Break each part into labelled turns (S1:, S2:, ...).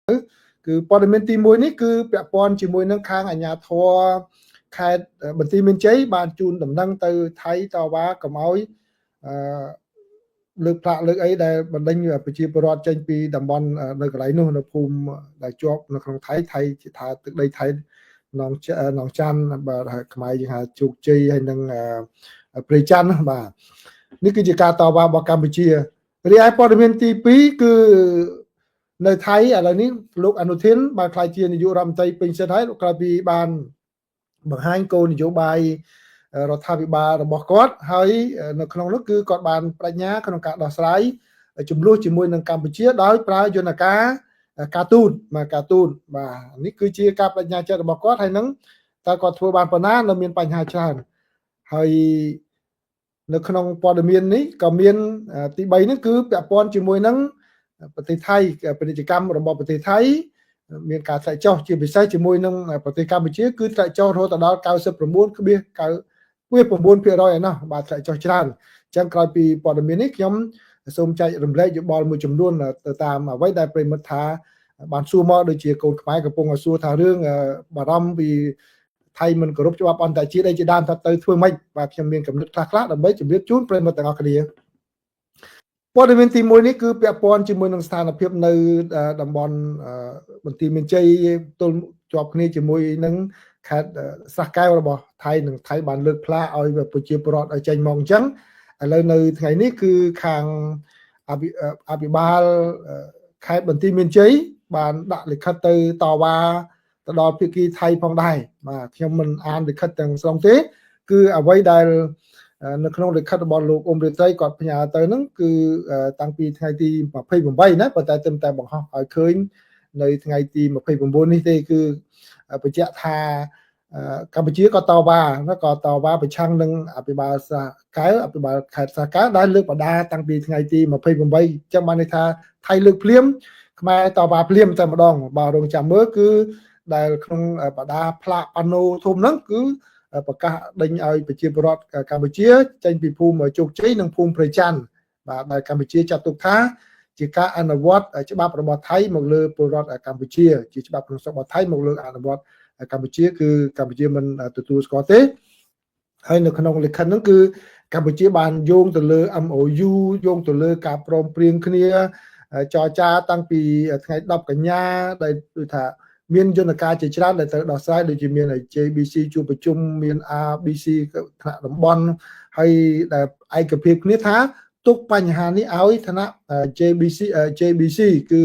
S1: គឺព័ត៌មានទី1នេះគឺពាក់ព័ន្ធជាមួយនឹងខាងអាជ្ញាធរខេត្តបន្ទាយមានជ័យបានជូនដំណឹងទៅថៃតវ៉ាកុំឲ្យអឺលើកផ្លាកលើកអីដែលបណ្ដេញប្រជាពលរដ្ឋចេញពីតំបន់នៅកន្លែងនោះនៅភូមិដែលជាប់នៅក្នុងថៃថៃថាទឹកដីថៃនងនងច័ន្ទបាទខ្មែរយើងហៅជោគជ័យហើយនឹងព្រៃច័ន្ទបាទនេះគឺជាការតវ៉ារបស់កម្ពុជារីឯព័ត៌មានទី2គឺនៅថៃឥឡូវនេះលោកអនុធានបានក្លាយជានាយករដ្ឋមន្ត្រីពេញសិទ្ធិហើយក្រោយពីបានបង្ហាញគោលនយោបាយរដ្ឋាភិបាលរបស់គាត់ហើយនៅក្នុងនោះគឺគាត់បានបញ្ញាក្នុងការដោះស្រាយចំនួនជាមួយនឹងកម្ពុជាដោយប្រើយន្តការការទូតមកការទូតបាទនេះគឺជាការបញ្ញាចិត្តរបស់គាត់ហើយនឹងតើគាត់ធ្វើបានប៉ុណ្ណានៅមានបញ្ហាច្រើនហើយនៅក្នុងព័ត៌មាននេះក៏មានទី3នេះគឺពាក់ព័ន្ធជាមួយនឹងប្រទេសថៃពាណិជ្ជកម្មរបស់ប្រទេសថៃមានការធ្លាក់ចុះជាពិសេសជាមួយនឹងប្រទេសកម្ពុជាគឺធ្លាក់ចុះរហូតដល់99.9%ឯណោះបាទធ្លាក់ចុះច្រើនអញ្ចឹងក្រោយពីព័ត៌មាននេះខ្ញុំសូមចែករំលែកយោបល់មួយចំនួនទៅតាមអ្វីដែលប្រិមិត្តថាបានសួរមកដូចជាកូនខ្មែរកំពុងសួរថារឿងបារម្ភពីថៃមិនគោរពច្បាប់អន្តរជាតិអីជាដើមថាទៅធ្វើម៉េចបាទខ្ញុំមានកំណត់ខ្លះៗដើម្បីជម្រាបជូនប្រិមិត្តទាំងអស់គ្នាព័ត៌មានទី1នេះគឺពាក់ព័ន្ធជាមួយនឹងស្ថានភាពនៅតំបន់បន្ទាយមានជ័យទល់ជាប់គ្នាជាមួយនឹងខេត្តស្រះកែវរបស់ថៃនិងថៃបានលើកផ្លាកឲ្យប្រជាពលរដ្ឋឲ្យចេញមកអញ្ចឹងឥឡូវនៅថ្ងៃនេះគឺខាងអភិបាលខេត្តបន្ទាយមានជ័យបានដាក់លិខិតទៅតវ៉ាទៅដល់ភាគីថៃផងដែរបាទខ្ញុំមិនអានលិខិតទាំងស្រុងទេគឺអ្វីដែលនៅក្នុងលិខិតរបស់លោកអ៊ុំរាត្រីគាត់ផ្ញើទៅហ្នឹងគឺតាំងពីថ្ងៃទី28ណាប៉ុន្តែទើបតែបង្ហោះឲ្យឃើញនៅថ្ងៃទី29នេះទេគឺបញ្ជាក់ថាកម្ពុជាក៏តវ៉ាក៏តវ៉ាប្រឆាំងនឹងអភិបាលសាកែវអភិបាលខេត្តសាកែវដែលលើកបដាតាំងពីថ្ងៃទី28ចឹងបានន័យថាថៃលើកភ្លាមខ្មែរតវ៉ាភ្លាមតែម្ដងបាទរងចាំមើលគឺដែលក្នុងបដាផ្លាកប៉ាណូធំហ្នឹងគឺប្រកាសដេញឲ្យប្រជាពលរដ្ឋកម្ពុជាចេញពីភូមិជោគជ័យនិងភូមិព្រៃច័ន្ទបាទដែលកម្ពុជាចាត់ទុកថាជាការអនុវត្តច្បាប់របស់ថៃមកលើពលរដ្ឋកម្ពុជាជាច្បាប់ក្នុងស្រុករបស់ថៃមកលើអនុវត្តកម្ពុជាគឺកម្ពុជាមិនទទួលស្គាល់ទេហើយនៅក្នុងលិខិតហ្នឹងគឺកម្ពុជាបានយោងទៅលើ MOU យោងទៅលើការព្រមព្រៀងគ្នាចរចាតាំងពីថ្ងៃ10កញ្ញាដែលដូចថាមានយន្តការជាច្រើនដែលត្រូវដោះស្រាយដូចជាមាន JBC ជួបប្រជុំមាន RBC ថ្នាក់តំបន់ហើយដែលឯកភាពគ្នាថាទុកបញ្ហានេះឲ្យថ្នាក់ JBC គឺ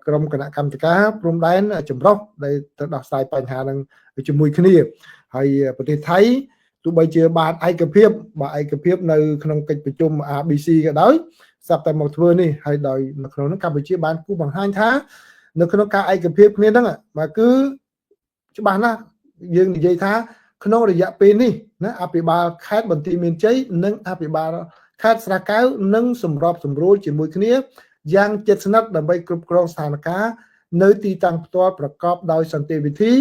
S1: ក្រុមគណៈកម្មការព្រំដែនចម្រុះដែលទៅដោះស្រាយបញ្ហានឹងជាមួយគ្នាហើយប្រទេសថៃទោះបីជាបានឯកភាពបាទឯកភាពនៅក្នុងកិច្ចប្រជុំ RBC ក៏ដោយស្រាប់តែមកធ្វើនេះហើយដោយនៅក្នុងនោះកម្ពុជាបានគូបង្ហាញថានៅក្នុងការឯកភាពគ្នាហ្នឹងបាទគឺច្បាស់ណាស់យើងនិយាយថាក្នុងរយៈពេលនេះណាអភិបាលខេត្តបន្ទាយមានជ័យនិងអភិបាលខេត្តស្រះកែវនឹងសម្របសម្រួលជាមួយគ្នាយ៉ាងជិតស្និទ្ធដើម្បីគ្រប់គ្រងស្ថានភាពនៅទីតាំងផ្ទាល់ប្រកបដោយសន្តិវិធី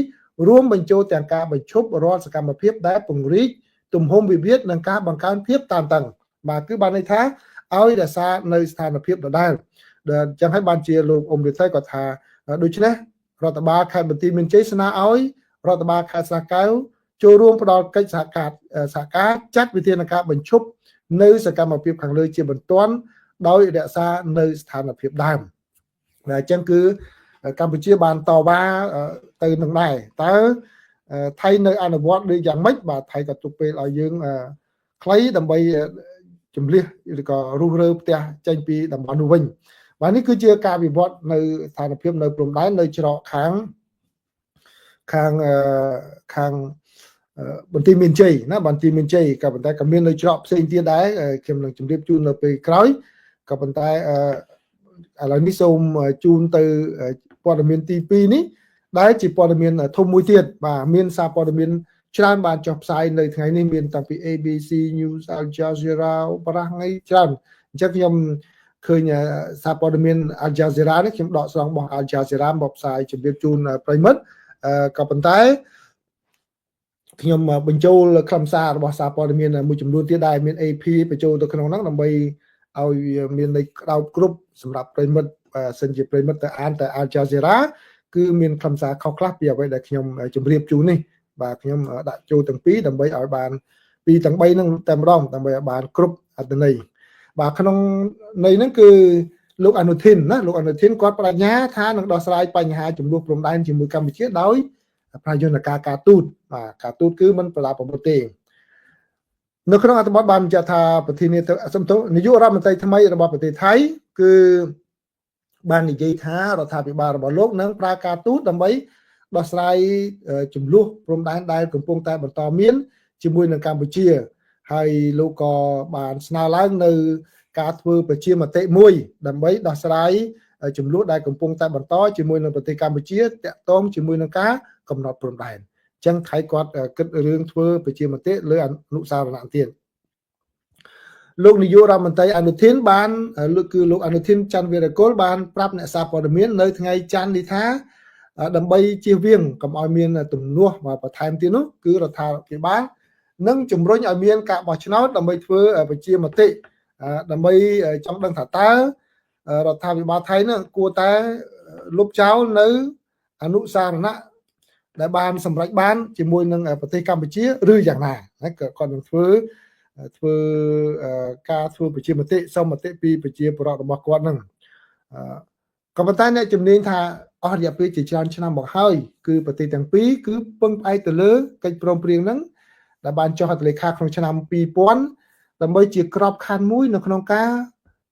S1: រួមបញ្ចូលទាំងការបញ្ឈប់រាល់សកម្មភាពដែលពង្រីកទំហំវិវាទនិងការបង្កើនភាពតានតឹងបាទគឺបានន័យថាឲ្យរក្សានៅស្ថានភាពដដែលដែលអញ្ចឹងហើយបានជាលោកអ៊ុំរិទ្ធិគាត់ថាដូច្នេះរដ្ឋបាលខេត្តបន្ទាយមានជ័យស្នើឲ្យរដ្ឋបាលខេត្តស្រះកែវចូលរួមផ្ដល់កិច្ចសហការសហការចាត់វិធានការបញ្ឈប់នៅសកម្មភាពខាងលើជាបន្ទាន់ដោយរក្សានៅស្ថានភាពដើមអញ្ចឹងគឺកម្ពុជាបានតវ៉ាទៅនឹងដែរតើថៃនៅអនុវត្តឬយ៉ាងម៉េចបាទថៃក៏ទុកពេលឲ្យយើងខ្លីដើម្បីជំលះឬក៏រុះរើផ្ទះចេញពីតំបន់នោះវិញបាទនេះគឺជាការវិវត្តនៅស្ថានភាពនៅព្រំដែននៅច្រកខាងខាងខាងបន្ទាយមានជ័យណាបន្ទាយមានជ័យក៏ប៉ុន្តែក៏មាននៅច្រកផ្សេងទៀតដែរខ្ញុំនឹងជម្រាបជូននៅពេលក្រោយក៏ប៉ុន្តែឥឡូវនេះសូមជូនទៅព័ត៌មានទី2នេះដែលជាព័ត៌មានធំមួយទៀតបាទមានសារព័ត៌មានច្រើនបានចុះផ្សាយនៅថ្ងៃនេះមានតាំងពី ABC News Al Jazeera បារាំងអីច្រើនអញ្ចឹងខ្ញុំឃើញសារព័ត៌មាន Al Jazeera នេះខ្ញុំដកស្រង់របស់ Al Jazeera មកផ្សាយជម្រាបជូនប្រិមិត្តក៏ប៉ុន្តែខ្ញុំបញ្ចូលខ្លឹមសាររបស់សារព័ត៌មានមួយចំនួនទៀតដែរមាន AP បញ្ចូលទៅក្នុងហ្នឹងដើម្បីឲ្យមានន័យក្តោបគ្រប់សម្រាប់ប្រិមិត្ត បើសិនជាប្រិយមិត្តទៅអានតែ Al Jazeera គឺមានខ្លឹមសារខុសខ្លះពីអ្វីដែលខ្ញុំជម្រាបជូននេះបាទខ្ញុំដាក់ចូលទាំងពីរដើម្បីឲ្យបានពីទាំង3ហ្នឹងតែម្ដងដើម្បីឲ្យបានគ្រប់អត្ថន័យបាទក្នុងន័យហ្នឹងគឺលោកអនុធីនណាលោកអនុធីនគាត់បដិញ្ញាថានឹងដោះស្រាយបញ្ហាចំនួនព្រំដែនជាមួយកម្ពុជាដោយប្រាយន្តការការទូតបាទការទូតគឺមិនប្រដាប់អាវុធទេនៅក្នុងអត្ថបទបានបញ្ជាក់ថាប្រធានាធិបតីនាយករដ្ឋមន្ត្រីថ្មីរបស់ប្រទេសថៃគឺបាននិយាយថារដ្ឋាភិបាលរបស់លោកនឹងប្រើការទូតដើម្បីដោះស្រាយចំនួនព្រំដែនដែលកំពុងតែបន្តមានជាមួយនឹងកម្ពុជាហើយលោកក៏បានស្នើឡើងនៅការធ្វើប្រជាមតិមួយដើម្បីដោះស្រាយចំនួនដែលកំពុងតែបន្តជាមួយនឹងប្រទេសកម្ពុជាតាក់ទងជាមួយនឹងការកំណត់ព្រំដែនអញ្ចឹងថៃគាត់គិតរឿងធ្វើប្រជាមតិលើអនុសារណៈទៀតលោកនាយករដ្ឋមន្ត្រីអនុធីនបានគឺលោកអនុធីនច័ន្ទវីរគុលបានប្រាប់អ្នកសារព័ត៌មាននៅថ្ងៃច័ន្ទនេះថាដើម្បីជៀសវាងកុំឲ្យមានទំនាស់បន្ថែមទៀតនោះគឺរដ្ឋាភិបាលនឹងជំរុញឲ្យមានការបោះឆ្នោតដើម្បីធ្វើប្រជាមតិដើម្បីចង់ដឹងថាតើរដ្ឋាភិបាលថៃនោះគួរតែលុបចោលនៅអនុសារណៈដែលបានសម្រេចបានជាមួយនឹងប្រទេសកម្ពុជាឬយ៉ាងណាណាគាត់នឹងធ្វើធ្វើការធ្វើប្រជាមតិសុំមតិពីប្រជាពលរដ្ឋរបស់គាត់នឹងក៏ប៉ុន្តែអ្នកជំនាញថាអស់រយៈពេលជាច្រើនឆ្នាំមកហើយគឺប្រទេសទាំងពីរគឺពឹងផ្អែកទៅលើកិច្ចព្រមព្រៀងហ្នឹងដែលបានចុះហត្ថលេខាក្នុងឆ្នាំ2000ដើម្បីជាក្របខ័ណ្ឌមួយនៅក្នុងការ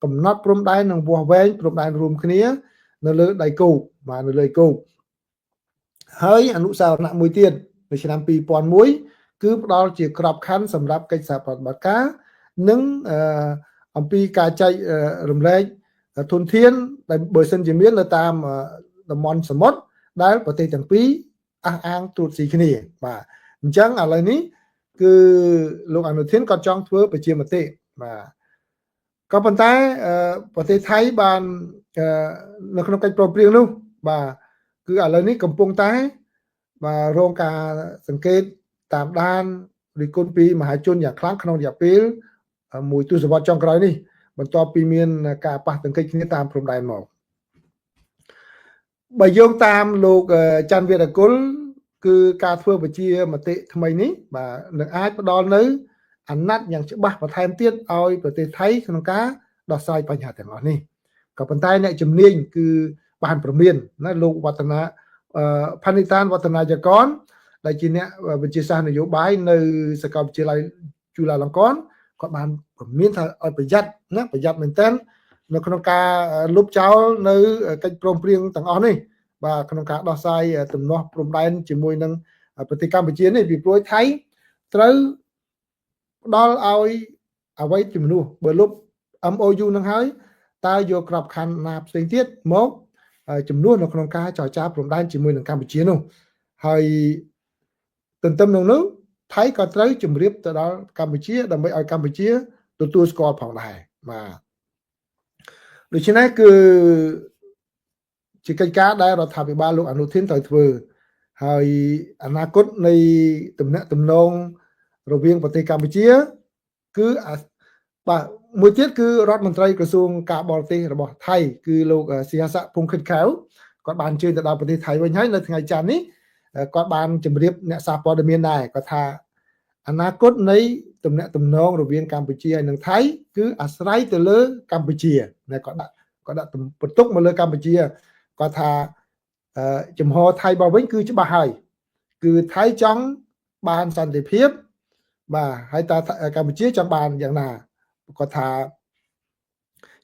S1: កំណត់ព្រំដែននិងវាស់វែងព្រំដែនរួមគ្នានៅលើដៃគោកបាទនៅលើគោកហើយអនុសារណៈមួយទៀតនៅឆ្នាំ2001គឺផ្ដល់ជាក្របខ័ណ្ឌសម្រាប់កិច្ចសហប្រតិបត្តិការនិងអំពីការចែករំលែកធនធានដែលបើសិនជាមាននៅតាមតំបន់សមុទ្រដែលប្រទេសទាំងពីរអះអាងត្រួតស៊ីគ្នាបាទអញ្ចឹងឥឡូវនេះគឺលោកអនុធីនក៏ចង់ធ្វើប្រជាមតិបាទក៏ប៉ុន្តែប្រទេសថៃបាននៅក្នុងកិច្ចព្រមព្រៀងនោះបាទគឺឥឡូវនេះកំពុងតែបាទរងការសង្កេតតាមដានរិះគន់ពីមហាជនយ៉ាងខ្លាំងក្នុងរយៈពេលមួយទសវត្សរ៍ចុងក្រោយនេះបន្ទាប់ពីមានការប៉ះទង្គិចគ្នាតាមព្រំដែនមកបើយោងតាមលោកច័ន្ទវីរគុលគឺការធ្វើប្រជាមតិថ្មីនេះបាទនឹងអាចផ្ដល់នៅអាណត្តិយ៉ាងច្បាស់បន្ថែមទៀតឲ្យប្រទេសថៃក្នុងការដោះស្រាយបញ្ហាទាំងអស់នេះក៏ប៉ុន្តែអ្នកជំនាញគឺបានព្រមានណាលោកវឌ្ឍនាផានិតានវឌ្ឍនាយកรដែលជាអ្នកវិទ្យាសាស្ត្រនយោបាយនៅសាកលវិទ្យាល័យជូឡាឡុងកនគាត់បានព្រមានថាឲ្យប្រយ័ត្នណាប្រយ័ត្នមែនទែននៅក្នុងការលុបចោលនៅកិច្ចព្រមព្រៀងទាំងអស់នេះបាទក្នុងការដោះស្រាយទំនាស់ព្រំដែនជាមួយនឹងប្រទេសកម្ពុជានេះពីព្រោះថៃត្រូវផ្ដល់ឲ្យអ្វីជំនួសបើលុប MOU នឹងហើយតើយកក្របខ័ណ្ឌណាផ្សេងទៀតមកជំនួសនៅក្នុងការចរចាព្រំដែនជាមួយនឹងកម្ពុជានោះហើយទន្ទឹមនឹងនោះថៃក៏ត្រូវជម្រាបទៅដល់កម្ពុជាដើម្បីឲ្យកម្ពុជាទទួលស្គាល់ផងដែរបាទដូច្នេះគឺជាកិច្ចការដែលរដ្ឋាភិបាលលោកអនុធីនត្រូវធ្វើហើយអនាគតនៃទំនាក់ទំនងរវាងប្រទេសកម្ពុជាគឺបាទមួយទៀតគឺរដ្ឋមន្ត្រីក្រសួងការបរទេសរបស់ថៃគឺលោកស៊ីហាសៈភុងខិតខៅគាត់បានអញ្ជើញទៅដល់ប្រទេសថៃវិញហើយនៅថ្ងៃច័ន្ទនេះគាត់បានជម្រាបអ្នកសារព័ត៌មានដែរគាត់ថាអនាគតនៃទំនាក់ទំនងរវាងកម្ពុជាហើយនិងថៃគឺអាស្រ័យទៅលើកម្ពុជាណាគាត់ដាក់បន្ទុកមកលើកម្ពុជាគាត់ថាចំហថៃរបស់វិញគឺច្បាស់ហើយគឺថៃចង់បានសន្តិភាពបាទហើយតើកម្ពុជាចង់បានយ៉ាងណាគាត់ថា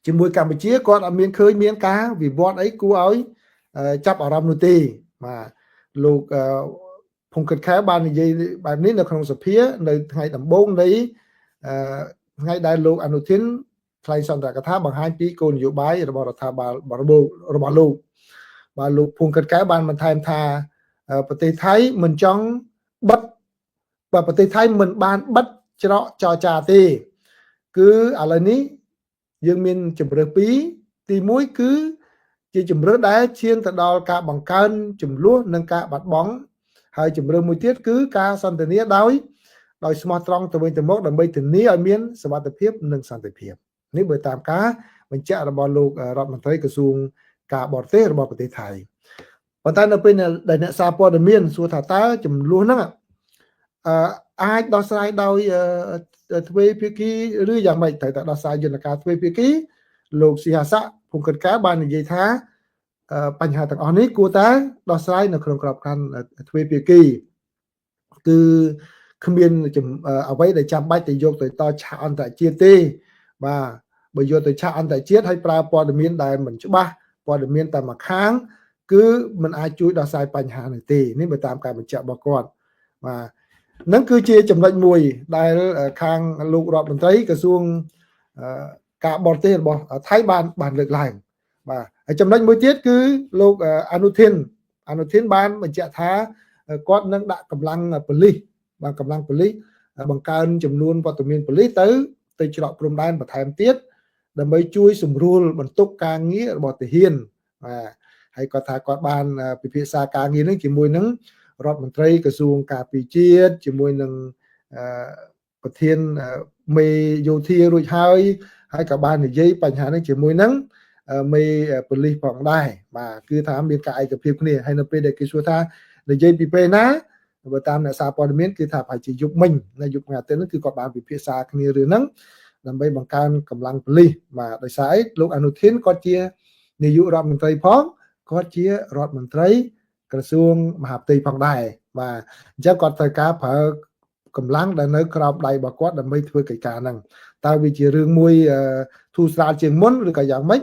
S1: ជាមួយកម្ពុជាគាត់អត់មានឃើញមានការវិវត្តអីគួរឲ្យចាប់អារម្មណ៍នោះទេបាទលោកភុងគិតខែបាននិយាយបែបនេះនៅក្នុងសភានៅថ្ងៃដំបូងនៃថ្ងៃដែលលោកអនុធីនថ្លែងសន្ទរកថាបង្ហាញពីគោលនយោបាយរបស់រដ្ឋាភិបាលរបស់លោកបាទលោកភុងគិតកែបានបន្ថែមថាប្រទេសថៃមិនចង់បិទបាទប្រទេសថៃមិនបានបិទច្រកចរចាទេគឺឥឡូវនេះយើងមានជម្រើសពីរទី1គឺជាជម្រើសដែលឈានទៅដល់ការបង្កើនចំនួននិងការបាត់បង់ហើយជម្រើសមួយទៀតគឺការសន្ទនាដោយស្មោះត្រង់ទៅវិញទៅមកដើម្បីធានាឲ្យមានសុវត្ថិភាពនិងសន្តិភាពនេះបើតាមការបញ្ជាក់របស់លោករដ្ឋមន្ត្រីក្រសួង ការបរទេសរបស់ប្រទេសថៃប៉ុន្តែនៅពេលដែលអ្នកសារព័ត៌មានសួរថាតើចំនួនហ្នឹងអាចដោះស្រាយដោយទ្វេភាគីឬយ៉ាងម៉េចត្រូវតែដោះស្រាយយន្តការទ្វេភាគីលោកស៊ីហាស័កភុងកិនកែវបាននិយាយថាបញ្ហាទាំងអស់នេះគួរតែដោះស្រាយនៅក្នុងក្របខ័ណ្ឌទ្វេភាគីគឺគ្មានអ្វីដែលចាំបាច់ទៅយកទៅតឆាកអន្តរជាតិទេបាទបើយកទៅឆាកអន្តរជាតិហើយប្រើព័ត៌មានដែលមិនច្បាស់ព័ត៌មានតែម្ខាងគឺมันអាចជួយដោះស្រាយបញ្ហានេះទេនេះបើតាមការបញ្ជាក់របស់គាត់បាទនឹងគឺជាចំណុចមួយដែលខាងលោករដ្ឋមន្ត្រីក្រសួងការបរទេសរបស់ថៃបានលើកឡើងបាទហើយចំណុចមួយទៀតគឺលោកអនុធានបានបញ្ជាក់ថាគាត់នឹងដាក់កម្លាំងប៉ូលីសបាទកម្លាំងប៉ូលីសបង្កើនចំនួនវត្តមានប៉ូលីសទៅច្រកព្រំដែនបន្ថែមទៀតដើម្បីជួយសម្រួលបន្ទុកការងាររបស់ទាហានបាទហើយគាត់ថាគាត់បានពិភាក្សាការងារនឹងជាមួយនឹងរដ្ឋមន្ត្រីក្រសួងការពារជាតិជាមួយនឹងប្រធានមេយោធារួចហើយហើយក៏បាននិយាយបញ្ហានេះជាមួយនឹងមេប៉ូលីសផងដែរបាទគឺថាមានការឯកភាពគ្នាហើយនៅពេលដែលគេសួរថានិយាយពីពេលណាបើតាមអ្នកសារព័ត៌មានគឺថាប្រហែលជាយប់មិញនៅយប់ថ្ងៃអាទិត្យហ្នឹងគឺគាត់បានពិភាក្សាគ្នារឿងហ្នឹងដើម្បីបង្កើនកម្លាំងប៉ូលីសបាទដោយសារអីលោកអនុធានគាត់ជានាយករដ្ឋមន្ត្រីផងគាត់ជារដ្ឋមន្ត្រីក្រសួងមហាផ្ទៃផងដែរបាទអញ្ចឹងគាត់ត្រូវការប្រើកម្លាំងដែលនៅក្រោមដៃរបស់គាត់ដើម្បីធ្វើកិច្ចការហ្នឹងតើវាជារឿងមួយធូរស្រាលជាងមុនឬក៏យ៉ាងម៉េច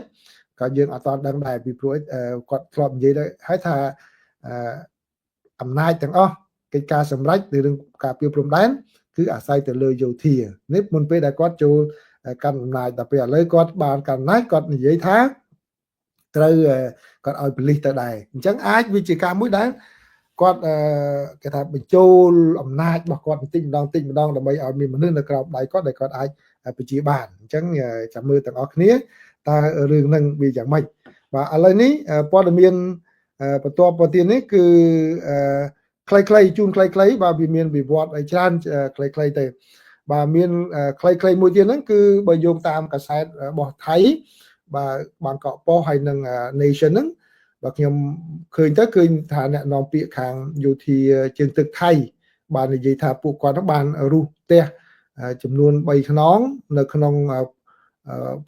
S1: ក៏យើងអត់ទាន់ដឹងដែរពីព្រោះគាត់ធ្លាប់និយាយដែរហើយថាអំណាចទាំងអស់កិច្ចការសម្រេចនៅរឿងការពារព្រំដែនគឺអាស្រ័យទៅលើយោធានេះមុនពេលដែលគាត់ចូលកាន់អំណាចដល់ពេលឥឡូវគាត់បានកាន់អំណាចគាត់និយាយថាត្រូវគាត់ឲ្យប៉ូលីសទៅដែរអញ្ចឹងអាចវាជាការមួយដែលគាត់គេថាបញ្ចូលអំណាចរបស់គាត់បន្តិចម្ដងតិចម្ដងដើម្បីឲ្យមានមនុស្សនៅក្រោមដៃគាត់ដែលគាត់អាចបញ្ជាបានអញ្ចឹងចាំមើលទាំងអស់គ្នាតើរឿងហ្នឹងវាយ៉ាងម៉េចបាទឥឡូវនេះព័ត៌មានបន្ទាប់ប្រទៀននេះគឺខ្លីៗជូនខ្លីៗបាទវាមានវិវត្តឲ្យច្រើនខ្លីៗទៅបាទមានខ្លីៗមួយទៀតហ្នឹងគឺបើយោងតាមកាសែតរបស់ថៃបាទបាងកកប៉ុស្តិ៍ហើយនឹង Nation ហ្នឹងបើខ្ញុំឃើញទៅឃើញថាអ្នកនាំពាក្យខាងយោធាជើងទឹកថៃបាននិយាយថាពួកគាត់ហ្នឹងបានរុះផ្ទះចំនួន3ខ្នងនៅក្នុង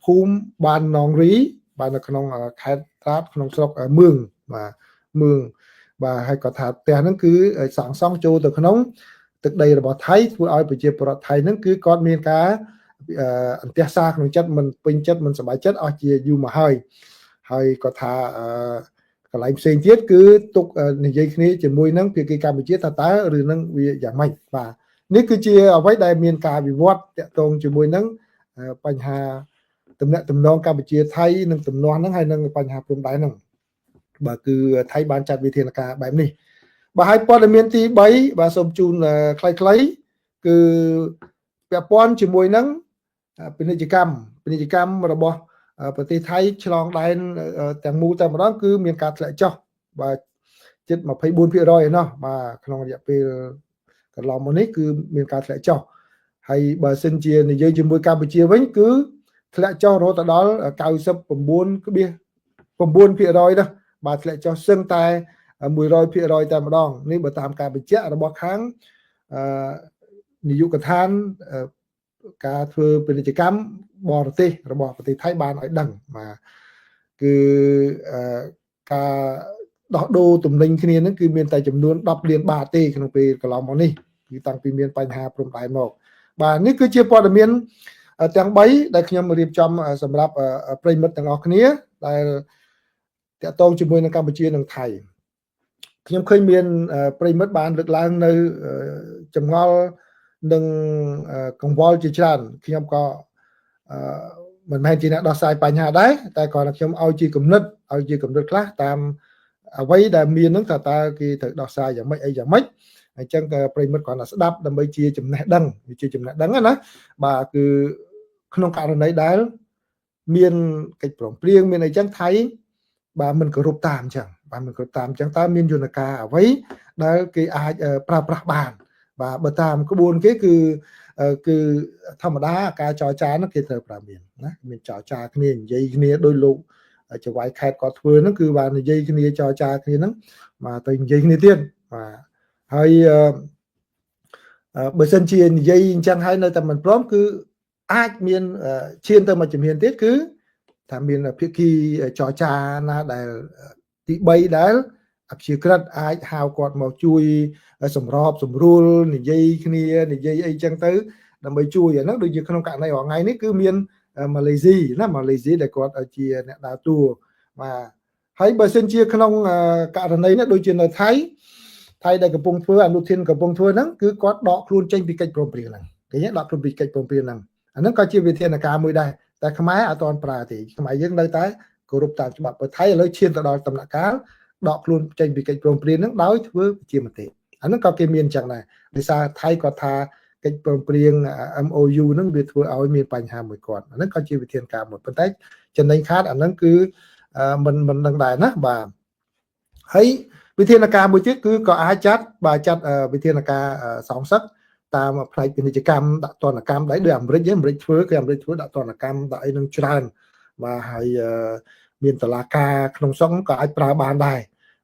S1: ភូមិបាននងរីបាទនៅក្នុងខេត្តត្រាតក្នុងស្រុកមឿងបាទមឿងបាទហើយគាត់ថាផ្ទះហ្នឹងគឺសាងសង់ចូលទៅក្នុងទឹកដីរបស់ថៃធ្វើឲ្យប្រជាពលរដ្ឋថៃហ្នឹងគឺគាត់មានការអន្ទះសារក្នុងចិត្តមិនពេញចិត្តមិនសប្បាយចិត្តអស់ជាយូរមកហើយហើយគាត់ថាកន្លែងផ្សេងទៀតគឺទុកនិយាយគ្នាជាមួយនឹងភាគីកម្ពុជាថាតើរឿងហ្នឹងវាយ៉ាងម៉េចបាទនេះគឺជាអ្វីដែលមានការវិវត្តតាក់ទងជាមួយនឹងបញ្ហាទំនាក់ទំនងកម្ពុជាថៃនិងទំនាស់ហ្នឹងហើយនឹងបញ្ហាព្រំដែនហ្នឹងបាទគឺថៃបានចាត់វិធានការបែបនេះបាទហើយព័ត៌មានទី3បាទសូមជូនខ្លីៗគឺពាក់ព័ន្ធជាមួយនឹងពាណិជ្ជកម្មរបស់ប្រទេសថៃឆ្លងដែនទាំងមូលតែម្ដងគឺមានការធ្លាក់ចុះបាទជិត 24% ឯណោះបាទក្នុងរយៈពេលកន្លងមកនេះគឺមានការធ្លាក់ចុះហើយបើសិនជានិយាយជាមួយកម្ពុជាវិញគឺធ្លាក់ចុះរហូតដល់ 99.9% ណាបាទធ្លាក់ចុះសឹងតែ 100% តែម្ដងនេះបើតាមការបញ្ជាក់របស់ខាងនាយកដ្ឋានការធ្វើពាណិជ្ជកម្មបរទេសរបស់ប្រទេសថៃបានឲ្យដឹងបាទគឺការដោះដូរទំនិញគ្នាហ្នឹងគឺមានតែចំនួន10លានបាតទេក្នុងពេលកន្លងមកនេះគឺតាំងពីមានបញ្ហាព្រំដែនមកបាទនេះគឺជាព័ត៌មានទាំង3ដែលខ្ញុំរៀបចំសម្រាប់ប្រិយមិត្តទាំងអស់គ្នាដែលតាក់ទងជាមួយនឹងកម្ពុជានិងថៃខ្ញុំឃើញមានប្រិយមិត្តបានលើកឡើងនៅចម្ងល់និងកង្វល់ជាច្រើនខ្ញុំក៏មិនមែនជាអ្នកដោះស្រាយបញ្ហាដែរតែគ្រាន់តែខ្ញុំឲ្យជាគំនិតខ្លះតាមអ្វីដែលមានហ្នឹងថាតើគេត្រូវដោះស្រាយយ៉ាងម៉េចអីយ៉ាងម៉េចអញ្ចឹងប្រិយមិត្តគ្រាន់តែស្ដាប់ដើម្បីជាចំណេះដឹងវាជាចំណេះដឹងណាបាទគឺក្នុងករណីដែលមានកិច្ចព្រមព្រៀងមានអីចឹងថៃបាទមិនគោរពតាមអញ្ចឹងបាទមិនគោរពតាមអញ្ចឹងតើមានយន្តការអ្វីដែលគេអាចប្រើប្រាស់បានបាទបើតាមក្បួនគេគឺធម្មតាការចរចានោះគេត្រូវប្រើមានណាមានចរចាគ្នានិយាយគ្នាដោយលោក ចៅហ្វាយខេតគាត់ធ្វើហ្នឹងគឺបាននិយាយគ្នាចរចាគ្នាហ្នឹងបាទទៅនិយាយគ្នាទៀតបាទហើយបើសិនជានិយាយអញ្ចឹងហើយនៅតែមិនព្រមគឺអាចមានឈានទៅមួយជំហានទៀតគឺថាមានភាគីចរចាណាដែលទី3ដែលអព្យាក្រឹតអាចហៅគាត់មកជួយសម្របសម្រួលនិយាយគ្នានិយាយអីចឹងទៅដើម្បីជួយអាហ្នឹងដូចជាក្នុងករណីរាល់ថ្ងៃនេះគឺមានម៉ាឡេស៊ីណាម៉ាឡេស៊ីដែលគាត់ជាអ្នកដើរតួបាទហើយបើសិនជាក្នុងករណីនេះដូចជានៅថៃដែលកំពុងធ្វើអនុធានកំពុងធ្វើហ្នឹងគឺគាត់ដកខ្លួនចេញពីកិច្ចព្រមព្រៀងហ្នឹងឃើញទេដកខ្លួនពីកិច្ចព្រមព្រៀងហ្នឹងអាហ្នឹងក៏ជាវិធានការមួយដែរតែខ្មែរអត់ទាន់ប្រើទេខ្មែរយើងនៅតែគោរពតាមច្បាប់ប្រថៃឥឡូវឈានទៅដល់ដំណាក់កាលដកខ្លួនចេញពីកិច្ចព្រមព្រៀងហ្នឹងដោយធ្វើជាមតិអាហ្នឹងក៏គេមានអញ្ចឹងដែរដោយសារថៃគាត់ថាកិច្ចព្រមព្រៀង MOU ហ្នឹងវាធ្វើឲ្យមានបញ្ហាមួយគាត់អាហ្នឹងក៏ជាវិធានការមួយប៉ុន្តែចំណេញខាតអាហ្នឹងគឺមិនដឹងដែរណាបាទហើយវិធានការមួយទៀតគឺក៏អាចចាត់បាទចាត់វិធានការសងសឹកតាមផ្នែកពាណិជ្ជកម្មដាក់ទណ្ឌកម្មដែរដូចអាមេរិកអាមេរិកធ្វើគឺអាមេរិកធ្វើដាក់ទណ្ឌកម្មដាក់អីនឹងច្រើនបាទហើយមានតឡាការក្នុងស្រុកក៏អាចប្រើបានដែរ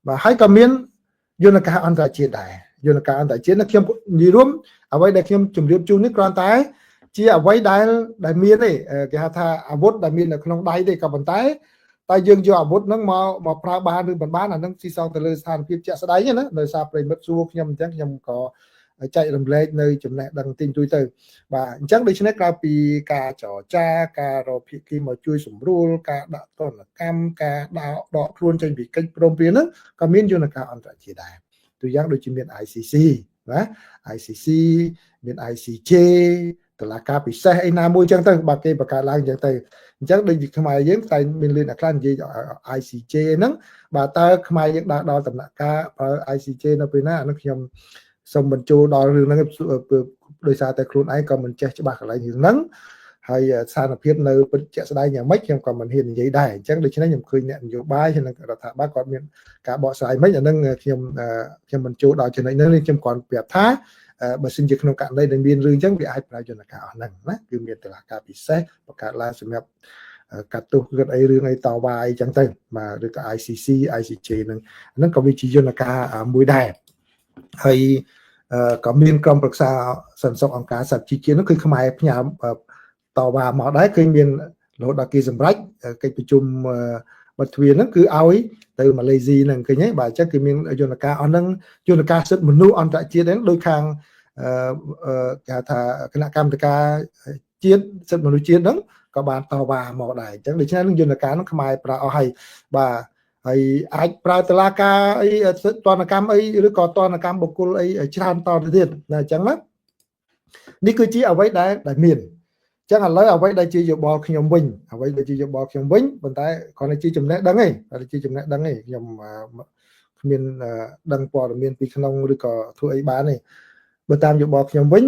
S1: បាទហើយក៏មានយន្តការអន្តរជាតិដែរយន្តការអន្តរជាតិខ្ញុំនិយាយរួមអ្វីដែលខ្ញុំជម្រាបជូននេះគ្រាន់តែជាអ្វីដែលមានទេគេហៅថាអាវុធដែលមាននៅក្នុងដៃទេក៏ប៉ុន្តែតែយើងយកអាវុធហ្នឹងមកប្រើបានឬមិនបានអាហ្នឹងស៊ីសងទៅលើស្ថានភាពជាក់ស្ដែងណាដោយសារប្រិមិត្តសួរខ្ញុំអញ្ចឹងខ្ញុំក៏ចែករំលែកនៅចំណេះដឹងទីទួយទៅបាទអញ្ចឹងដូច្នេះក្រៅពីការចរចាការរកភាគីមកជួយសម្រួលការដាក់ទណ្ឌកម្មការដកខ្លួនចេញពីកិច្ចព្រមព្រៀងហ្នឹងក៏មានយន្តការអន្តរជាតិដែរទូយ៉ាងដូចជាមាន ICC ណា ICC មាន ICJ តុលាការពិសេសអីណាមួយអញ្ចឹងទៅបាទគេបង្កើតឡើងអញ្ចឹងទៅអញ្ចឹងដូចជាខ្មែរយើងតែមានលឿនអ្នកខ្លះនិយាយ ICJ ហ្នឹងបាទតើខ្មែរយើងដើរដល់ដំណាក់កាលប្រើ ICJ នៅពេលណាអានោះខ្ញុំសូមបញ្ចូលដល់រឿងហ្នឹងដោយសារតែខ្លួនឯងក៏មិនចេះច្បាស់កន្លែងរឿងហ្នឹងហើយស្ថានភាពនៅពិតជាក់ស្ដែងយ៉ាងម៉េចខ្ញុំក៏មិនហ៊ាននិយាយដែរអញ្ចឹងដូច្នេះខ្ញុំឃើញអ្នកនយោបាយនិងរដ្ឋាភិបាលគាត់មានការបកស្រាយមិនអាហ្នឹងខ្ញុំបញ្ចូលដល់ចំណុចហ្នឹងខ្ញុំគ្រាន់ប្រាប់ថាបើសិនជាក្នុងករណីដែលមានរឿងអញ្ចឹងវាអាចប្រើយន្តការអស់ហ្នឹងណាគឺមានតុលាការពិសេសបង្កើតឡើងសម្រាប់កាត់ទោសគាត់អីរឿងអីតវ៉ាអីចឹងទៅបាទឬក៏ ICC ICJ ហ្នឹងហ្នឹងក៏វាជាយន្តការមួយដែរហើយក៏មានក្រុមប្រឹក្សាសន្តិសុខអង្គការសហជីវជាតិនោះគឺខ្មែរផ្ញើតវ៉ាមកដែរឃើញមានរហូតដល់គេសម្រេចកិច្ចប្រជុំបិទទ្វារហ្នឹងគឺឲ្យទៅម៉ាឡេស៊ីហ្នឹងឃើញទេបាទអញ្ចឹងគឺមានយន្តការអស់ហ្នឹងយន្តការសិទ្ធិមនុស្សអន្តរជាតិហ្នឹងដូចខាងគេហៅថាគណៈកម្មាធិការជាតិសិទ្ធិមនុស្សជាតិហ្នឹងក៏បានតវ៉ាមកដែរអញ្ចឹងដូច្នេះនឹងយន្តការហ្នឹងខ្មែរប្រើអស់ហើយបាទហើយអាចប្រើតឡាការអីទណ្ឌកម្មអីឬក៏ទណ្ឌកម្មបុគ្គលអីច្រើនតទៅទៀតណាអញ្ចឹងណានេះគឺជាអ្វីដែលមានអញ្ចឹងឥឡូវអ្វីដែលជាយោបល់ខ្ញុំវិញអ្វីដែលជាយោបល់ខ្ញុំវិញប៉ុន្តែគ្រាន់តែជាចំណេះដឹងទេគ្រាន់តែជាចំណេះដឹងទេខ្ញុំគ្មានដឹងព័ត៌មានពីក្នុងឬក៏ធ្វើអីបានទេបើតាមយោបល់ខ្ញុំវិញ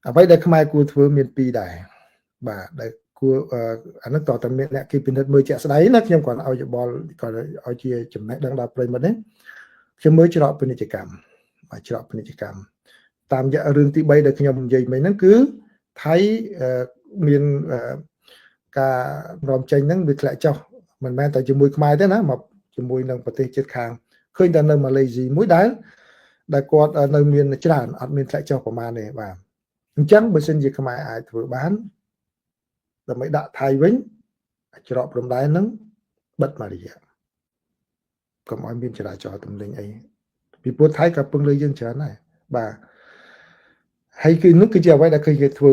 S1: អ្វីដែលខ្មែរគួរធ្វើមានពីរដែរបាទដែលគួរអានោះតើតើមានអ្នកគេពិនិត្យមើលជាក់ស្ដែងណាខ្ញុំគ្រាន់ឲ្យយោបល់គាត់ឲ្យជាចំណេះដឹងដល់ប្រិយមិត្តនេះខ្ញុំមើលច្រកពាណិជ្ជកម្មបាទច្រកពាណិជ្ជកម្មតាមរយៈរឿងទី3ដែលខ្ញុំនិយាយមិញហ្នឹងគឺថៃមានការនាំចេញហ្នឹងវាធ្លាក់ចុះមិនមែនតែជាមួយខ្មែរទេណាមកជាមួយនឹងប្រទេសជិតខាងឃើញតែនៅម៉ាឡេស៊ីមួយដែលគាត់នៅមានច្រើនអត់មានធ្លាក់ចុះប្រហែលទេបាទអញ្ចឹងបើសិនជាខ្មែរអាចធ្វើបានដើម្បីដាក់ថៃវិញច្រកព្រំដែនហ្នឹងបិទមួយរយៈកុំឲ្យមានចរាចរណ៍ទំនិញអីពីព្រោះថៃក៏ពឹងលើយើងច្រើនដែរបាទហើយគឺនោះគឺជាអ្វីដែលឃើញគេធ្វើ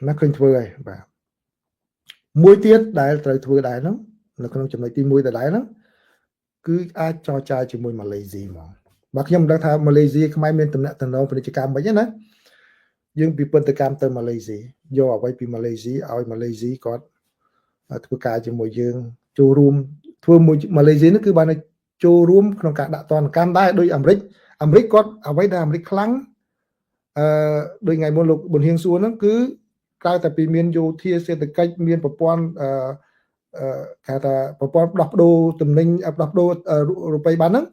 S1: ណាឃើញធ្វើហើយបាទមួយទៀតដែលត្រូវធ្វើដែរហ្នឹងនៅក្នុងចំណុចទី1ដដែលហ្នឹងគឺអាចចរចាជាមួយម៉ាឡេស៊ីហ្មងបាទខ្ញុំមិនដឹងថាម៉ាឡេស៊ីខ្មែរមានទំនាក់ទំនងពាណិជ្ជកម្មមិនទេណាយើងពិពិធកម្មទៅម៉ាឡេស៊ីយកអ្វីពីម៉ាឡេស៊ីឲ្យម៉ាឡេស៊ីគាត់ធ្វើការជាមួយយើងចូលរួមធ្វើមួយម៉ាឡេស៊ីនោះគឺបានចូលរួមក្នុងការដាក់ទណ្ឌកម្មដែរដោយអាមេរិកគាត់អ្វីដែលអាមេរិកខ្លាំងដូចថ្ងៃមុនលោកប៊ុនហៀងសួរហ្នឹងគឺក្រៅតែពីមានយោធាសេដ្ឋកិច្ចមានប្រព័ន្ធគេថាប្រព័ន្ធដោះប្ដូរទំនិញដោះប្ដូររូបិយប័ណ្ណហ្នឹង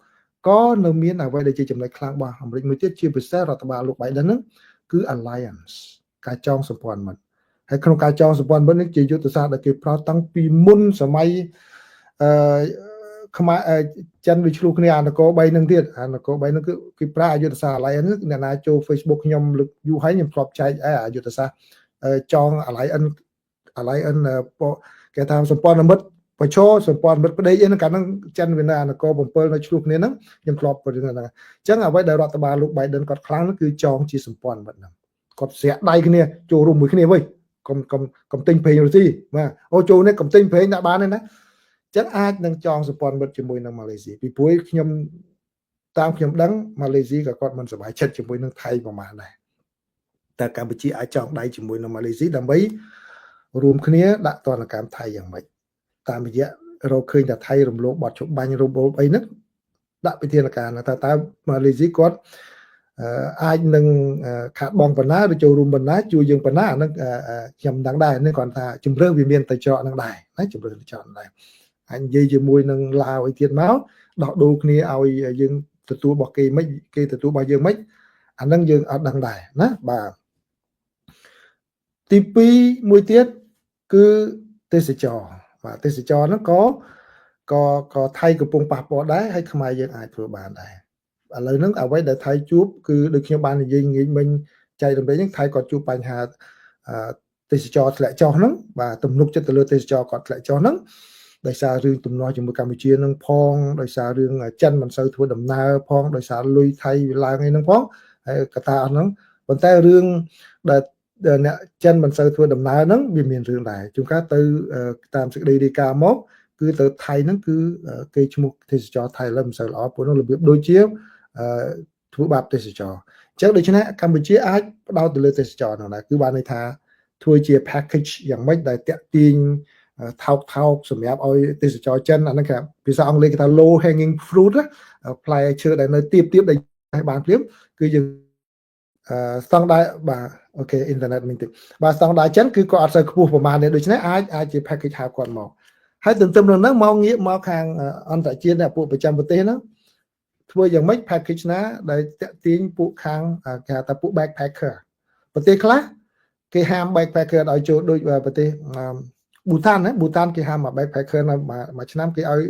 S1: ក៏នៅមានអ្វីដែលជាចំណុចខ្លាំងរបស់អាមេរិកមួយទៀតជាពិសេសរដ្ឋបាលលោក Biden ហ្នឹងគឺ alliance ការចងសម្ព័ន្ធមិត្ត ហើយក្នុងការចងសម្ព័ន្ធមិត្តនេះជាយុទ្ធសាស្ត្រដែលគេប្រើតាំងពីមុនសម័យអឺខ្មែរចិនវាឆ្លោះគ្នាអានគរ3នឹងទៀតអានគរ3នឹងគឺគេប្រើអយុទ្ធសាស្ត្រ alliance អ្នកណាចូល Facebook ខ្ញុំលើកយូរហើយខ្ញុំធ្លាប់ចែកអយុទ្ធសាស្ត្រចង alliance alliance គេថាសម្ព័ន្ធមិត្តប្រឈរសម្ព័ន្ធមិត្តប្តេកអីហ្នឹងកាលហ្នឹងចិនវានៅអានគរ7នៅឆ្លោះគ្នាហ្នឹងខ្ញុំធ្លាប់ព្រហ្នឹងអញ្ចឹងអ្វីដែលរដ្ឋបាលលោក Biden គាត់ខ្លាំងគឺចងជាសម្ព័ន្ធមិត្តហ្នឹងគាត់ស្រាក់ដៃគ្នាចូលរួមមួយគ្នាវិញកុំកុំកុំទិញប្រេងរុស្ស៊ីបាទអូចូលនេះកុំទិញប្រេងដាក់បានទេណាចឹងអាចនឹងចងសម្ព័ន្ធមិត្តជាមួយនឹងម៉ាឡេស៊ីពីព្រោះខ្ញុំតាមខ្ញុំដឹងម៉ាឡេស៊ីក៏គាត់មិនសប្បាយចិត្តជាមួយនឹងថៃប្រហែលដែរតែកម្ពុជាអាចចងដៃជាមួយនឹងម៉ាឡេស៊ីដើម្បីរួមគ្នាដាក់ទណ្ឌកម្មថៃយ៉ាងម៉េចតាមរយៈរកឃើញថាថៃរំលោភបទច្បាញ់របបអីហ្នឹងដាក់វិធានការថាតើម៉ាឡេស៊ីគាត់អាចនឹងខាតបងបណ្ណាឬចូលរួមបណ្ណាជួយយើងបណ្ណាអាហ្នឹងខ្ញុំមិនដឹងដែរនេះគាត់ថាជំរឿវាមានទៅច្រកហ្នឹងដែរណាជំរឿទៅច្រកហ្នឹងដែរអាចនិយាយជាមួយនឹងឡាវអីទៀតមកដោះដូរគ្នាឲ្យយើងទទួលរបស់គេមិនគេទទួលរបស់យើងមិនអាហ្នឹងយើងអត់ដឹងដែរណាបាទទី2មួយទៀតគឺទេសចរបាទទេសចរហ្នឹងក៏ក៏ក៏ថៃកំពុងប៉ះពាល់ដែរហើយខ្មែរយើងអាចធ្វើបានដែរឥឡូវហ្នឹងអ្វីដែលថៃជួបគឺដូចខ្ញុំបាននិយាយងាយមិញចែករំលែកហ្នឹងថៃក៏ជួបបញ្ហាទេសចរធ្លាក់ចុះហ្នឹងបាទទំនុកចិត្តទៅលើទេសចរគាត់ធ្លាក់ចុះហ្នឹងដោយសាររឿងទំនាស់ជាមួយកម្ពុជានឹងផងដោយសាររឿងចិនមិនសូវធ្វើដំណើរផងដោយសារលុយថៃវាឡើងអីហ្នឹងផងហើយកត្តាអស់ហ្នឹងប៉ុន្តែរឿងដែលអ្នកចិនមិនសូវធ្វើដំណើរហ្នឹងវាមានរឿងដែរជួនកាលទៅតាមសេចក្តីរាយការណ៍មកគឺទៅថៃហ្នឹងគឺគេឈ្មោះទេសចរថៃឡើយមិនសូវល្អពួកនោះរបៀបដូចជាធ្វើបាបទេសចរអញ្ចឹងដូច្នេះកម្ពុជាអាចផ្ដោតទៅលើទេសចរហ្នឹងដែរគឺបានន័យថាធ្វើជា package យ៉ាងម៉េចដែលតាក់ទាញថោកថោកសម្រាប់ឲ្យទេសចរចិនអាហ្នឹងគេភាសាអង់គ្លេសគេថា low hanging fruit ផ្លែឈើដែលនៅទៀបទៀបដែលបានភ្លាមគឺយើងស្តង់ដារបាទ OK អ៊ីនធឺណិតមិញតិចបាទស្តង់ដារចិនគឺគាត់អត់សូវខ្ពស់ប្រហែលទេដូច្នេះអាចអាចជា package ហៅគាត់មកហើយទន្ទឹមនឹងហ្នឹងមកងាកមកខាងអន្តរជាតិអ្នកពួកប្រចាំប្រទេសហ្នឹងធ្វើយ៉ាងម៉េច package ណាដែលតាក់ទាញពួកខាងគេហៅថាពួក backpacker ប្រទេសខ្លះគេហាម backpacker ឲ្យចូលដូចប្រទេសប៊ូតានណាប៊ូតានគេហាមមក backpacker នៅមួយឆ្នាំគេឲ្យ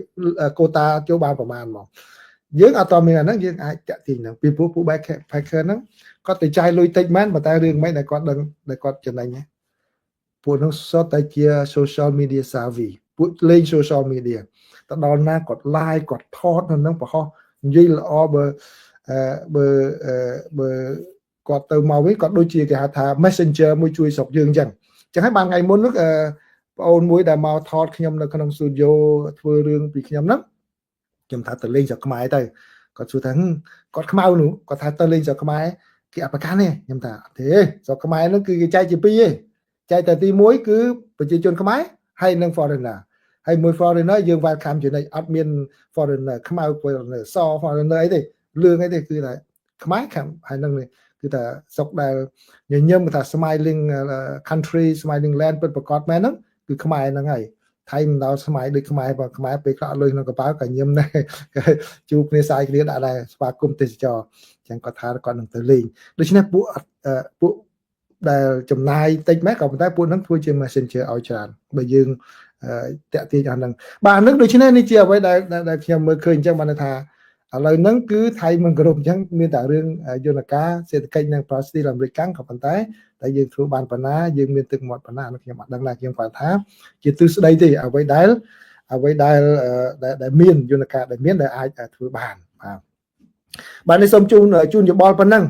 S1: កូតាចូលបានប្រមាណមកយើងអត់តមានអាហ្នឹងយើងអាចតាក់ទាញហ្នឹងពីព្រោះពួក backpacker ហ្នឹងគាត់ទៅចាយលុយតិចមែនប៉ុន្តែរឿងមិនដែលគាត់ដឹងដែលគាត់ចំណេញពួកនោះសុទ្ធតែជា social media savvy ពួកលេង social media ទៅដល់ណាគាត់ live គាត់ថតនៅនឹងបង្ហោះនិយាយល្អបើបើបើគាត់ទៅមកវិញគាត់ដូចជាគេហៅថា messenger មួយជួយស្រុកយើងអញ្ចឹងអញ្ចឹងហើយបានថ្ងៃមុននោះប្អូនមួយដែលមកថតខ្ញុំនៅក្នុង studio ធ្វើរឿងពីខ្ញុំហ្នឹងខ្ញុំថាទៅលេងស្រុកខ្មែរទៅគាត់សួរថាគាត់ខ្មៅនោះគាត់ថាទៅលេងស្រុកខ្មែរគេអបប្រកាន់ទេខ្ញុំថាអត់ទេស្រុកខ្មែរហ្នឹងគឺគេចែកជាពីរទេចែកតែទី1គឺប្រជាជនខ្មែរហើយនិង foreigner ហើយមួយ foreigner យើង welcome ជានិច្ចអត់មាន foreigner ខ្មៅ foreigner ស foreigner អីទេលឿងអីទេគឺថាខ្មែរខាំហើយនឹងគឺថាស្រុកដែលញញឹមថា smiling country smiling land ពិតប្រាកដមែនហ្នឹងគឺខ្មែរហ្នឹងហើយថៃមិនដល់ស្មៃដូចខ្មែរបើខ្មែរពេលខ្លះលុយក្នុងកប៉ាល់ក៏ញឹមដែរជួបគ្នាសាយគ្នាដាក់ដែរស្វាគមន៍ទេសចរអញ្ចឹងគាត់ថាគាត់នឹងទៅលេងដូច្នេះពួកពួកដែលចំណាយតិចមែនក៏ប៉ុន្តែពួកហ្នឹងធ្វើជា messenger ឲ្យច្រើនបើយើងតាក់ទាញអាហ្នឹងបាទហ្នឹងដូច្នេះនេះជាអ្វីដែលដែលខ្ញុំមើលឃើញអញ្ចឹងបានថាឥឡូវហ្នឹងគឺថៃមិនគ្រប់អញ្ចឹងមានតែរឿងយន្តការសេដ្ឋកិច្ចនិងប្រស្ទីលអាមេរិកកាំងក៏ប៉ុន្តែតែយើងធ្វើបានប៉ុណ្ណាយើងមានទឹកមាត់ប៉ុណ្ណានោះខ្ញុំអត់ដឹងដែរខ្ញុំគាត់ថាជាទិសស្ដីទេអ្វីដែលអ្វីដែលដែលមានយន្តការដែលមានដែលអាចធ្វើបានបាទបាទនេះសូមជូនជូនយោបល់ប៉ុណ្ណឹង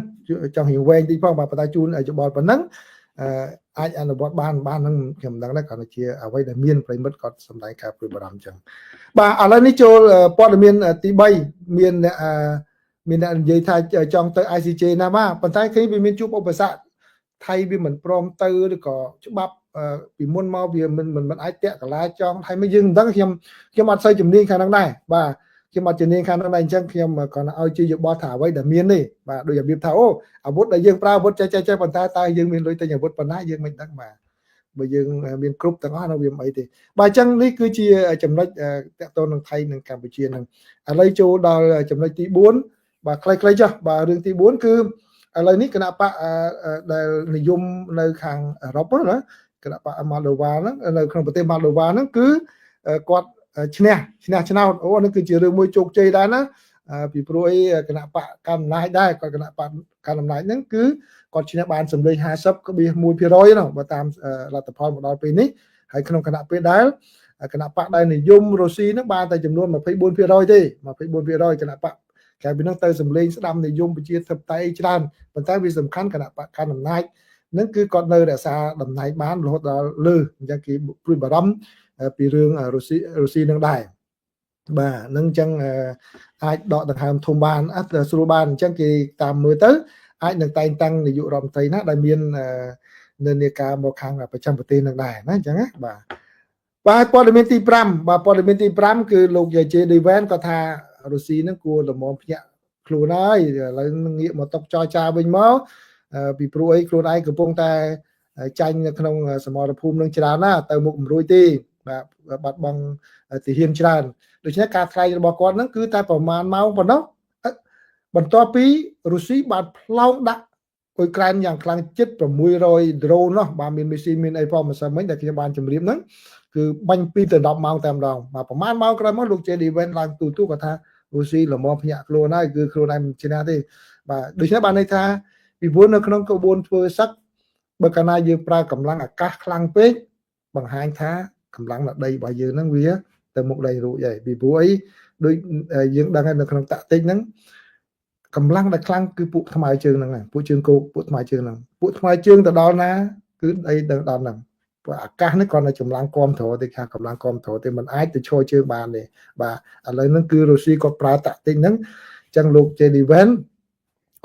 S1: ចង់រៀងវែងតិចផងបាទប៉ុន្តែជូនយោបល់ប៉ុណ្ណឹងអាចអនុវត្តបានបានហ្នឹងខ្ញុំមិនដឹងដែរគ្រាន់តែជាអ្វីដែលមានប្រិមិត្តគាត់សម្ដែងការព្រួយបារម្ភអញ្ចឹងបាទឥឡូវនេះចូលព័ត៌មានទី3មានអ្នកមានអ្នកនិយាយថាចង់ទៅ ICJ ណាបាទប៉ុន្តែឃើញវាមានជួបឧបសគ្គថៃវាមិនព្រមទៅឬក៏ច្បាប់ពីមុនមកវាមិនមិនអាចតាក់កលាចង់ថៃមកយើងមិនដឹងខ្ញុំខ្ញុំអត់សូវជំនាញខាងហ្នឹងដែរបាទខ្ញុំអត់ជំនាញខាងហ្នឹងដែរអញ្ចឹងខ្ញុំគ្រាន់តែឲ្យជាយោបល់ថាអ្វីដែលមាននេះបាទដូចរបៀបថាអូអាវុធដែលយើងប្រើអាវុធចេះចេះចេះប៉ុន្តែតើយើងមានលុយទិញអាវុធប៉ុណ្ណាយើងមិនដឹងបាទបើយើងមានគ្រប់ទាំងអស់នៅវាមិនអីទេបាទអញ្ចឹងនេះគឺជាចំណុចតកតនឹងថៃនិងកម្ពុជានឹងឥឡូវចូលដល់ចំណុចទី4បាទខ្លីៗចុះបាទរឿងទី4គឺឥឡូវនេះគណៈបកដែលនិយមនៅខាងអឺរ៉ុបណា គណបក្សម៉ាល់ដូវ៉ាហ្នឹងនៅក្នុងប្រទេសម៉ាល់ដូវ៉ាហ្នឹងគឺគាត់ឈ្នះឈ្នះឆ្នោតអូនេះគឺជារឿងមួយជោគជ័យដែរណាពីព្រោះអីគណបក្សកាន់អំណាចដែរគាត់គណបក្សកាន់អំណាចហ្នឹងគឺគាត់ឈ្នះបានសម្លេង50.1%នោះបើតាមលទ្ធផលមកដល់ពេលនេះហើយក្នុងគណៈពេលដែលគណបក្សដែលនិយមរុស្ស៊ីហ្នឹងបានតែចំនួន24%ទេ24%គណបក្សក្រៅពីនោះទៅសម្លេងស្ដាំនិយមប្រជាធិបតេយ្យច្រើនប៉ុន្តែវាសំខាន់គណបក្សកាន់អំណាចនឹងគឺគាត់នៅរក្សាតំណែងបានរហូតដល់លើអញ្ចឹងគេព្រួយបារម្ភពីរឿងរុស្ស៊ីរុស្ស៊ីនឹងដែរបាទនឹងអញ្ចឹងអាចដកដង្ហើមធំបានអត់ស្រួលបានអញ្ចឹងគេតាមមើលទៅអាចនឹងតែងតាំងនាយករដ្ឋមន្ត្រីណាដែលមាននិន្នាការមកខាងប្រចាំប្រទេសនឹងដែរណាអញ្ចឹងណាបាទបាទព័ត៌មានទី5បាទព័ត៌មានទី5គឺលោក J.D. Vance គាត់ថារុស្ស៊ីនឹងគួរល្មមភ្ញាក់ខ្លួនហើយឥឡូវងាកមកតុចរចាវិញមកពីព្រោះអីខ្លួនឯងកំពុងតែចាញ់នៅក្នុងសមរភូមិនឹងច្រើនណាទៅមុខមិនរួចទេបាទបាត់បង់ទាហានច្រើនដូច្នេះការថ្លែងរបស់គាត់ហ្នឹងគឺតែប្រមាណម៉ោងប៉ុណ្ណោះបន្ទាប់ពីរុស្ស៊ីបានផ្លោងដាក់អ៊ុយក្រែនយ៉ាងខ្លាំងជិត600 drone នោះបាទមានមីស៊ីលមានអីផងម្សិលមិញដែលខ្ញុំបានជម្រាបហ្នឹងគឺបាញ់2ទៅ10ម៉ោងតែម្ដងបាទប្រហែលម៉ោងក្រោយមកលោក J.D. Vance ឡើងទូទូគាត់ថារុស្ស៊ីល្មមភ្ញាក់ខ្លួនហើយគឺខ្លួនឯងមិនឈ្នះទេបាទដូច្នេះបានន័យថាពីព្រោះនៅក្នុងក្បួនធ្វើសឹកបើកាលណាយើងប្រើកម្លាំងអាកាសខ្លាំងពេកបង្ហាញថាកម្លាំងដីរបស់យើងហ្នឹងវាទៅមុខដីរួចហើយពីព្រោះអីដូចយើងដឹងហើយនៅក្នុងតាក់ទិចហ្នឹងកម្លាំងដែលខ្លាំងគឺពួកថ្មើរជើងហ្នឹងពួកជើងគោកពួកថ្មើរជើងហ្នឹងពួកថ្មើរជើងទៅដល់ណាគឺដីទៅដល់ហ្នឹងព្រោះអាកាសនេះគ្រាន់តែកម្លាំងគ្រប់គ្រងទេថាកម្លាំងគ្រប់គ្រងទេมันអាចទៅឈរជើងបានទេបាទឥឡូវហ្នឹងគឺរុស្ស៊ីគាត់ប្រើតាក់ទិចហ្នឹងអញ្ចឹងលោក J.D. Vance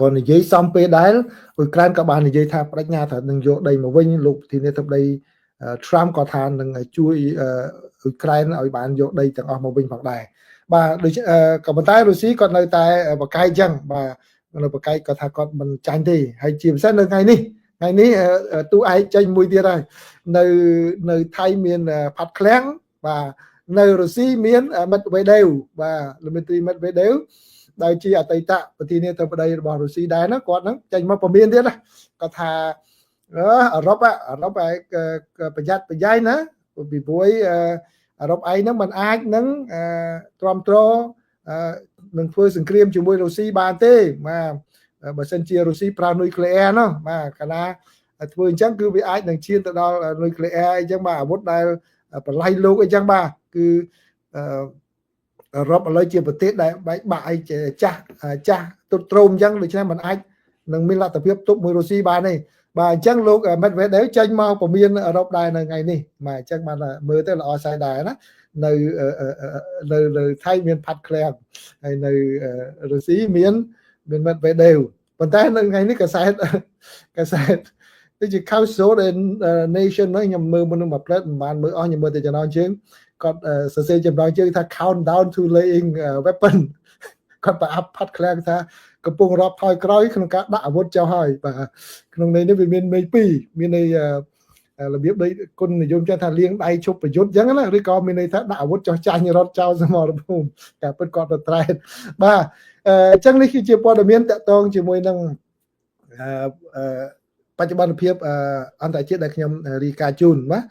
S1: ក៏និយាយសំពេលដែលអ៊ុយក្រែនក៏បាននិយាយថាបដិញ្ញាថានឹងយកដីមកវិញលោកប្រធានាធិបតី Trump ក៏ថានឹងជួយអ៊ុយក្រែនឲ្យបានយកដីទាំងអស់មកវិញផងដែរបាទដូចក៏ប៉ុន្តែរុស្ស៊ីគាត់នៅតែបកកែកចឹងបាទនៅបកកែកគាត់ថាគាត់មិនចាញ់ទេហើយជាពិសេសនៅថ្ងៃនេះថ្ងៃនេះទូឯកចេញមួយទៀតហើយនៅនៅថៃមានផាត់ឃ្លាំងបាទនៅរុស្ស៊ីមានមិតវេដេវបាទលមីត្រីមិតវេដេវដែលជាអតីតប្រធានាធិបតីរបស់រុស្ស៊ីដែរណាគាត់ហ្នឹងចេញមកពមៀនទៀតណាគាត់ថាអឺរ៉ុបអឺរ៉ុបឯងប្រយ័ត្នប្រយែងណាពីព្រោះអឺរ៉ុបឯងហ្នឹងมันអាចនឹងទ្រាំទ្រនឹងធ្វើសង្គ្រាមជាមួយរុស្ស៊ីបានទេបាទបើសិនជារុស្ស៊ីប្រើនុយក្លេអ៊ែរនោះបាទកាលណាធ្វើអញ្ចឹងគឺវាអាចនឹងឈានទៅដល់នុយក្លេអ៊ែរអញ្ចឹងបាទអាវុធដែលបល័យលោកអីចឹងបាទគឺអឺរ៉ុបឥឡូវជាប្រទេសដែលបែកបាក់អីចាស់ចាស់ទ្រុឌទ្រោមអញ្ចឹងដូច្នេះมันអាចនឹងមានលទ្ធភាពទប់មួយរុស្ស៊ីបានទេបាទអញ្ចឹងលោក Medvedev ចេញមកពមៀនអឺរ៉ុបដែរនៅថ្ងៃនេះបាទអញ្ចឹងបានមើលទៅល្អសើដែរណានៅនៅនៅថៃមានផាត់ឃ្លាំងហើយនៅរុស្ស៊ីមានមាន Medvedev ប៉ុន្តែនៅថ្ងៃនេះកាសែតកាសែតដូចជា Council and Nation ហ្នឹងខ្ញុំមើលមុននឹងមួយផ្លែតមិនបានមើលអស់ខ្ញុំមើលតែចំណងជើងគាត់សរសេរចំណងជើងថា countdown to laying weapon គាត់ប្រអាប់ផាត់ឃ្លាំងថាកំពុងរាប់ថយក្រោយក្នុងការដាក់អាវុធចុះហើយបាទក្នុងន័យនេះវាមានន័យពីរមានន័យរបៀបដូចគុណនិយមចឹងថាលាងដៃឈប់ប្រយុទ្ធចឹងណាឬក៏មានន័យថាដាក់អាវុធចុះចាញ់រត់ចោលសមរភូមិការពិតគាត់ទៅត្រែតបាទអញ្ចឹងនេះគឺជាព័ត៌មានតកតងជាមួយនឹងអឺបច្ចុប្បន្នភាពអន្តរជាតិដែលខ្ញុំរាយការណ៍ជូនបាទ។